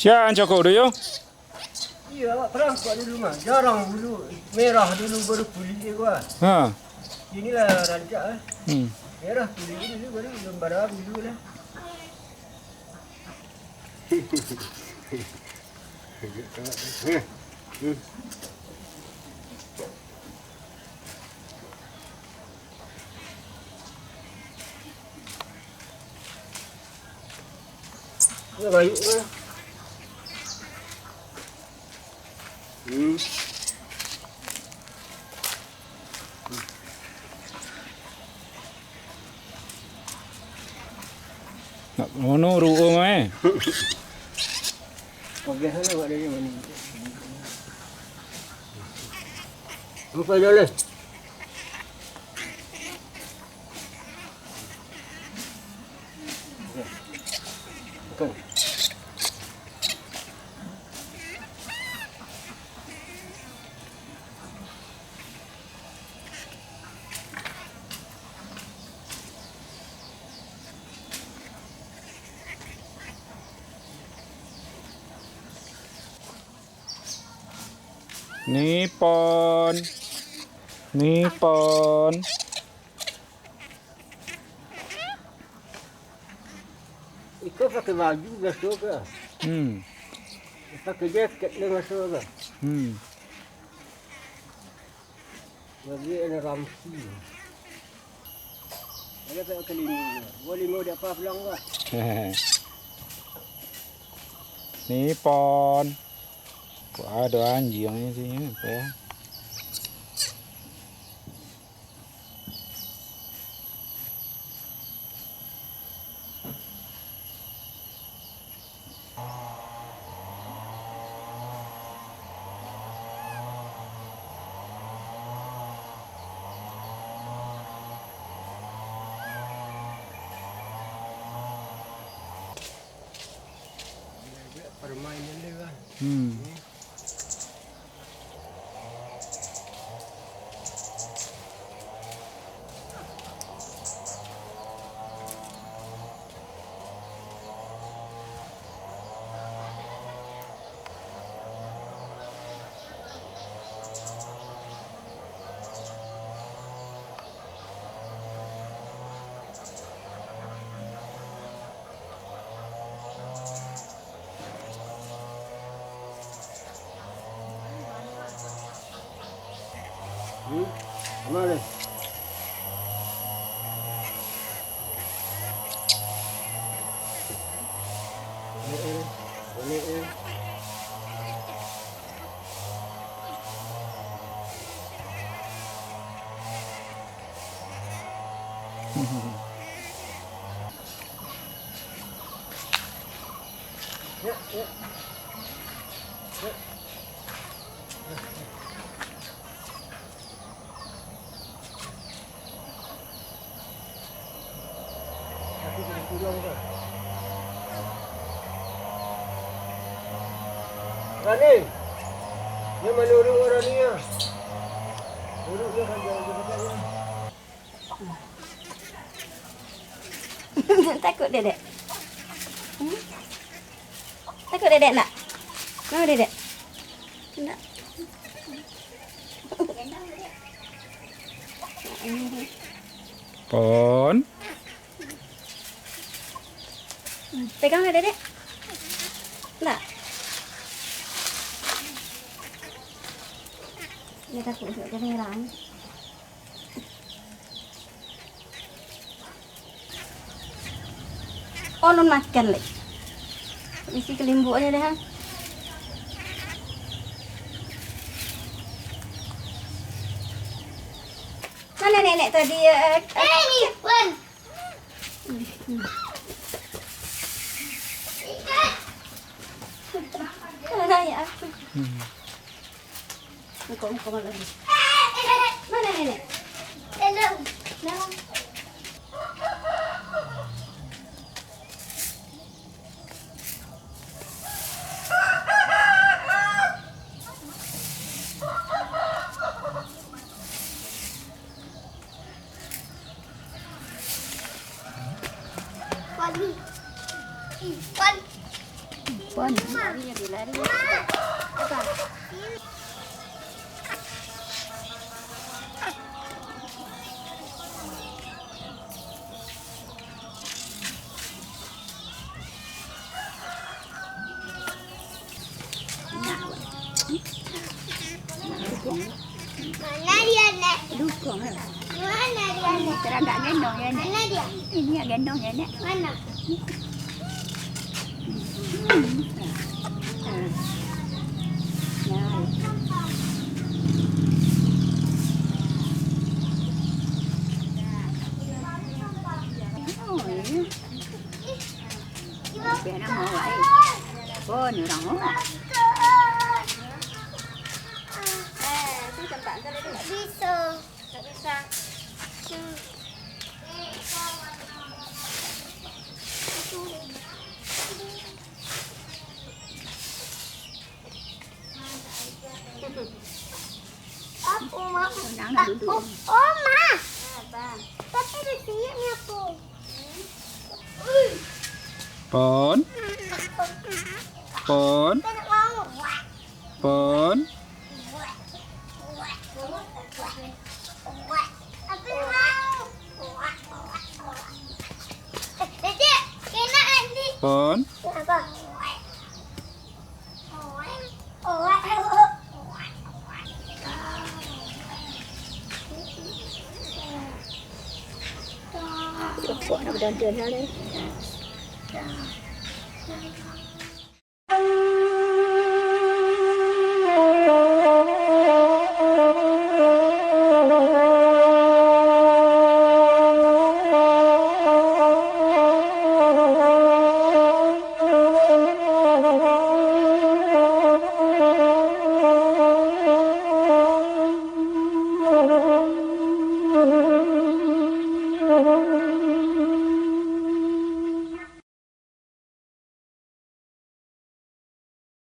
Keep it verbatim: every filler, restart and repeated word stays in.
Sia nan cako tu yo? Iyo, awak parangkak dulu mah. Jarang bulu merah dulu, baru kulik dia kuah. Ha. Inilah rancak, eh. Hmm. Merah kulik dulu, baru lambara bulu lah. Lah, bayuak lah. Hmm. Nak mono ruo mah, eh. Pagah lah awak dari mana. Apa dah leh? Nipon. Nipon. Iko pakai baju biaso ko? Hmm. Pakai jaket lah biaso ko? Hmm. Bagi ada ramsi. Ada tak kelima? Boleh mau dapat pulang ko? Nipon. Wah, ada anjing ni sini, apa ya? Permainan dia kan. Hmm. Hmm? Aman deh. Balik, eh. Balik, eh. Rani, dia maluruh orang ni ya. Duduk dia kan, jangan dia pakai dia. Takut dedek. Hmm? Takut dedek nak? Mau dedek? Nak. Pon. Pegang lah, Dedek. Nak. Dia takut sebab dia merah. Oh, alun makan lai. Bisi kalimbuk aja deh, ha. Mana nenek tadi, ya? Eh, Ipan. Mana ya aku? Hmm. Muka-muka malam ni. Mana nenek? Dalam. Dalam. Ipan. Ipan. Pon, lari, lari, lari. Apa? Mana dia, Nek? Dukung lah. Mana dia, Nek? Teragak gendong ya, Nek? Mana dia? Ini ya gendong ya, Nek? Mana? Hmm. Nah. Nah. Oh, iya. Tapi anak mau, eh. Oh, ni orang mau. Eh, tu tempat tu duduk. Tak bisa. Tak bisa. Hmm. Apa, Mak? Tenang lah duduk. Oh, oh, Mak. Apa? Tapi di sini aku. Pon. Pon. Pon. Pon. Rokok nak berdandan lah ni.